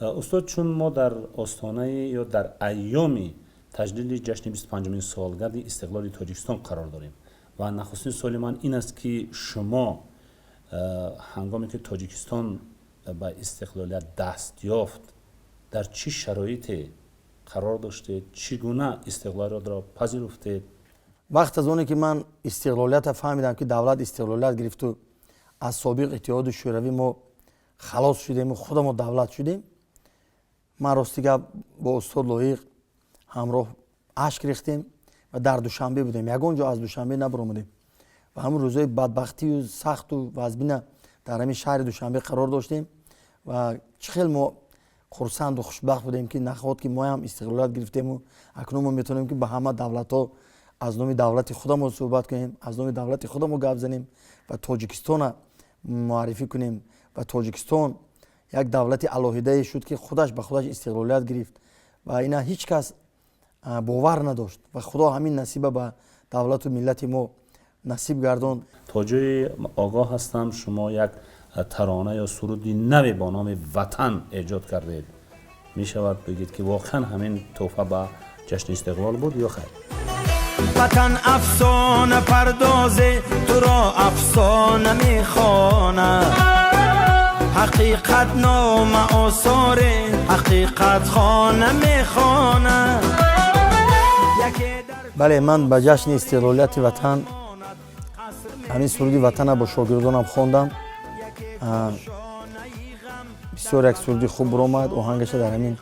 Устод, чун мо дар остонаи ё дар айёми таҷлили ҷашни 25-умин солгарди истиқлоли Тоҷикистон қарор дорем ва нахустин суоли ман ин аст, ки шумо ҳангоме ки Тоҷикистон ба истиқлолият даст ёфт, дар чӣ шароите қарор доштед, чӣ гуна истиқлолиятро пазируфтед? Вақт аз оне ки ман истиқлолиятро фаҳмидам, ки давлат истиқлолият гирифту аз собиқ Иттиҳоди Шӯравӣ мо халос шудему худамо давлат шудем, ман, рости гап, бо устод Лоиқ ҳамроҳ ашк рехтем ва дар Душанбе будем, ягон ҷо аз Душанбе набаромадем ва ҳамун рӯзҳои бадбахтию сахту вазбина дар ҳамин шаҳри Душанбе қарор доштем. Ва чӣ хел мо хурсанду хушбахт будем, ки нахоҳад ки моям истиқлолият гирифтему акнун мо метавонем, ки ба ҳама давлатҳо аз номи давлати худамо суҳбат кунем, аз номи давлати худамо гап занем ва Тоҷикистона муаррифӣ кунем. Ва Тоҷикистон як давлати алоҳидае шуд, ки худаш ба худаш истиқлолият гирифт ва ина ҳеҷ кас бовар надошт ва Худо ҳамин насиба ба давлату миллати мо насиб гардонд. То ҷое огоҳ ҳастам, шумо як тарона ё суруди наве бо номи «Ватан» эҷод кардед. Мешавад бигӯед, ки воқеан ҳамин тӯҳфа ба ҷашни истиқлол буд ё хайр? Ватан афсона пардозе, туро афсона мехонад, ҳақиқат нома осоре, ҳақиқат хона мехонад. Бале, ман ба ҷашни истиқлолияти ватан ҳамин суруди «Ватана» бо шогирдонам хондам. Бисёр як суруди хуб баромад. Оҳангаша дар ҳамин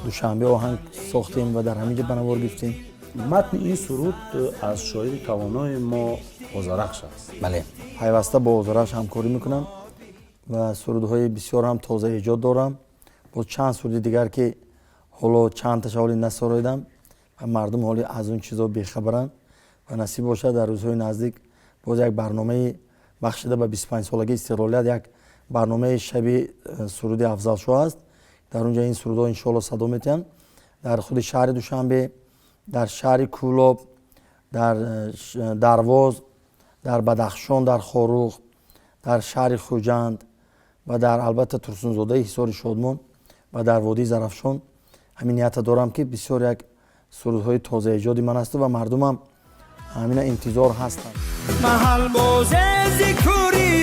Душанбе оҳанг сохтем ва дар ҳамин ҷо ба навор гирифтем. Матни ин суруд аз шоири тавонои мо Озарахш аст. Бале, пайваста бо Озарахш ҳамкорӣ мекунам ва сурудҳои бисёр ҳам тоза эҷод дорам. Боз чанд суруди дигар, ки ҳоло чандташа ҳоли насароидам ва мардум ҳоли аз он чизо бехабаранд. Ва насиб бошад, дар рӯзҳои наздик боз як барномаи бахшида ба 25-солагии истиқлолият, як барномаи шаби суруди Афзалшоҳ аст. Дар он ҷо ин сурудҳо иншоалло садо метиҳанд дар худи шаҳри Душанбе, дар шаҳри Кӯлоб, дар Дарвоз, дар Бадахшон, дар Хоруғ, дар шаҳри Хуҷанд ва дар, албатта, Турсунзодаи Ҳисори Шодмон ва дар водии Зарафшон. Ҳамин нията дорам, ки бисёр як сурудҳои тозаэҷоди ман асту ва мардумам ҳамина интизор ҳастанд. Маҳал бозе зикурӣ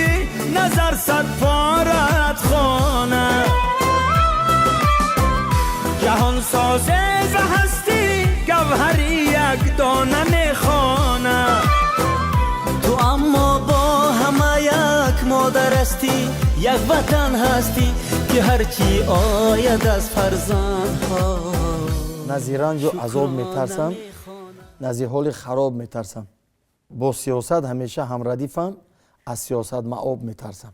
назар сад порат хона, ҷаҳон созе за ҳастӣ гавҳари як дона мехона. Ту аммо бо ҳама як модар ҳастӣ, як ватан ҳастӣ, ки ҳарчи ояд аз фарзандҳо. На зи ранҷу азоб метарсам, на зи ҳоли хароб метарсам, бо сиёсат ҳамеша ҳамрадифам, аз сиёсат маоб метарсам.